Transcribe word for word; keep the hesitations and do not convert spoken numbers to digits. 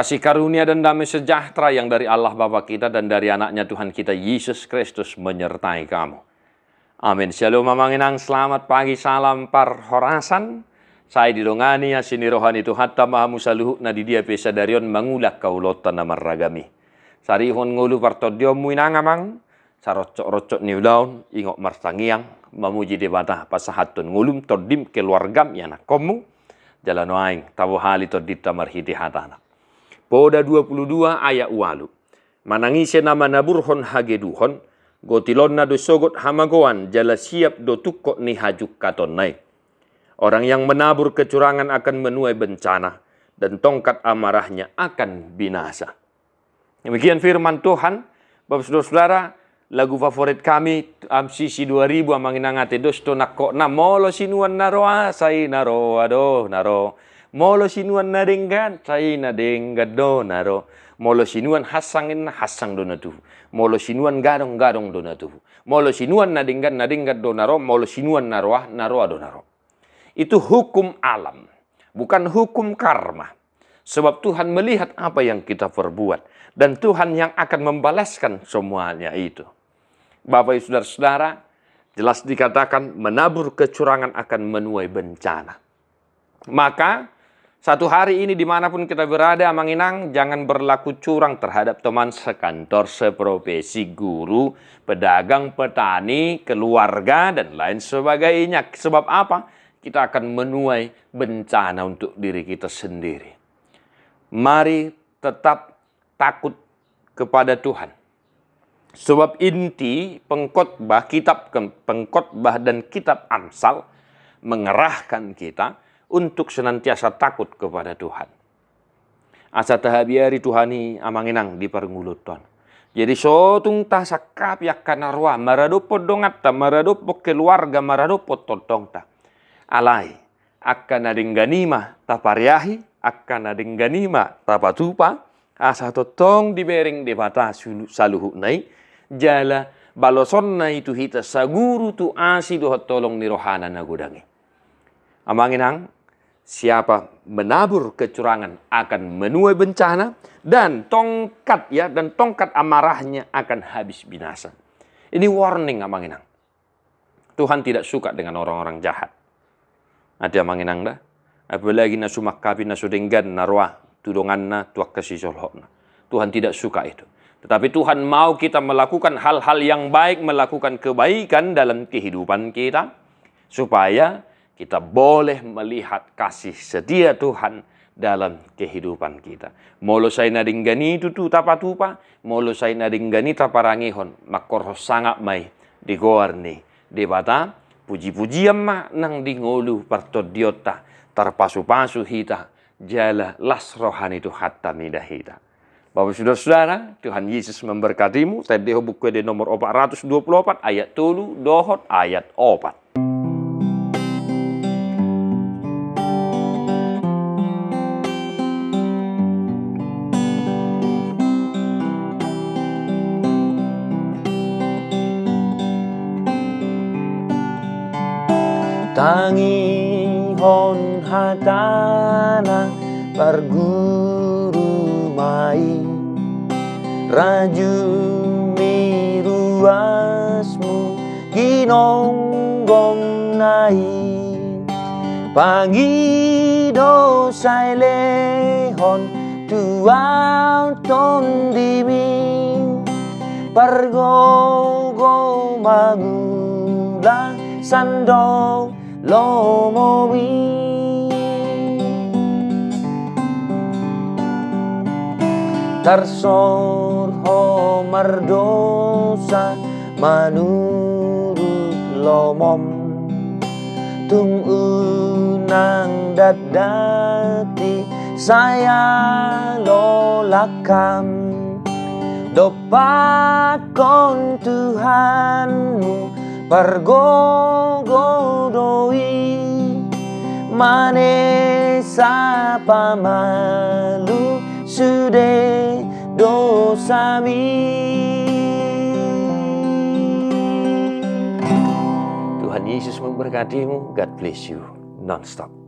Kasih karunia dan damai sejahtera yang dari Allah Bapa kita dan dari Anaknya Tuhan kita Yesus Kristus menyertai kamu. Amin. Shalom, Amang Inang, selamat pagi, salam parhorasan. Sai didongani asi ni roha ni Tuhanta ma hamu saluhutna di dia pe sadari on mangula angka ulaonta na marragam i. Sarihon ngolu partondionmu, Inang, Amang, saroncok-roncok ni ulaon, ingot martangiang, mamuji Debata, pasahathon ngolum, tondim, keluargam, ianakkonmu, jala nuaeng tabohali tondinta marhite hatana. Poda dua puluh dua ayat ualu. Manang ise na manaburhon hageduhon, gotilonna do sogot hamagoan jala siap do tungkot ni hajungkatonna i. Orang yang menabur kecurangan akan menuai bencana, dan tongkat amarahnya akan binasa. Demikian firman Tuhan, Bapak, Saudara-saudara, lagu favorit kami, Amsisi dua ribu, Amang Inang, ate dos do nangkokna, molo sinuan na roa, sai na roa do na ro. Molo sinuan na denggan, sai na denggan do na ro. Molo sinuan hansang, inna, hansang do na tubu. Molo sinuan gadong, gadong do na tubu. Molo sinuan na denggan, na denggan do na ro. Molo sinuan na roa, na roa do na ro. Itu hukum alam, bukan hukum karma. Sebab Tuhan melihat apa yang kita perbuat, dan Tuhan yang akan membalaskan semuanya itu. Bapak, Ibu, Saudara-saudara, jelas dikatakan menabur kecurangan akan menuai bencana. Maka, satu hari ini dimanapun kita berada, Amang Inang, jangan berlaku curang terhadap teman sekantor, seprofesi, guru, pedagang, petani, keluarga, dan lain sebagainya. Sebab apa? Kita akan menuai bencana untuk diri kita sendiri. Mari tetap takut kepada Tuhan. Sebab inti pengkhotbah, kitab ke-, Pengkhotbah dan kitab Amsal mengerahkan kita untuk senantiasa takut kepada Tuhan. Asa tahabiari Tuhan i, Amang Inang, di parngoluonta on. Jadi so tung tasangkapi angka na roa, maradophon donganta, maradophon keluarga, maradophon tongtongta. Alai, angka na denggan i ma tapariahi, angka na denggan i ma tapatupa, asa tongtong dibereng Debata sulu-, saluhutna i, jala balosonna i tu hita saguru tu asi dohot holong ni rohana na godang i. Amang Inang, siapa menabur kecurangan akan menuai bencana, dan tongkat, ya, dan tongkat amarahnya akan habis binasa. Ini warning, Amang Inang. Tuhan tidak suka dengan orang-orang jahat. Ate, Amang Inang, da. Apalagi na sumangkapi na so denggan na roa tu donganna, tu angka sijolhotna. Tuhan tidak suka itu. Tetapi Tuhan mau kita melakukan hal-hal yang baik, melakukan kebaikan dalam kehidupan kita, supaya kita boleh melihat kasih setia Tuhan dalam kehidupan kita. Molo sai na denggan i tutu tapatupa, molo sai na denggan i taparangehon, mangkorhon sangap ma i di goar ni Debata, puji-pujian ma nang di ngolu partondionta, tarpasu-pasu hita, jala las roha ni Tuhanta mida hita. Bapak, Saudara-saudara, Tuhan Yesus memberkatimu. Taendehon Buku Ende nomor opat ratus dua puluh opat, ayat tolu dohot ayat opat. Tangihon hatana parguru ma i, rajumi ruasmu ginonggomna i. Pangido sai lehon tu ahu tondimi, pargogo mangula sandok lomomi. Tarsor ho mardosa manurut lomom, tung unang datdati sai alolakkam. Dompakkon Tuhanmu pargogo do i, manesa pamalu sude dosami. Tuhan Yesus memberkatimu. God bless you. Nonstop.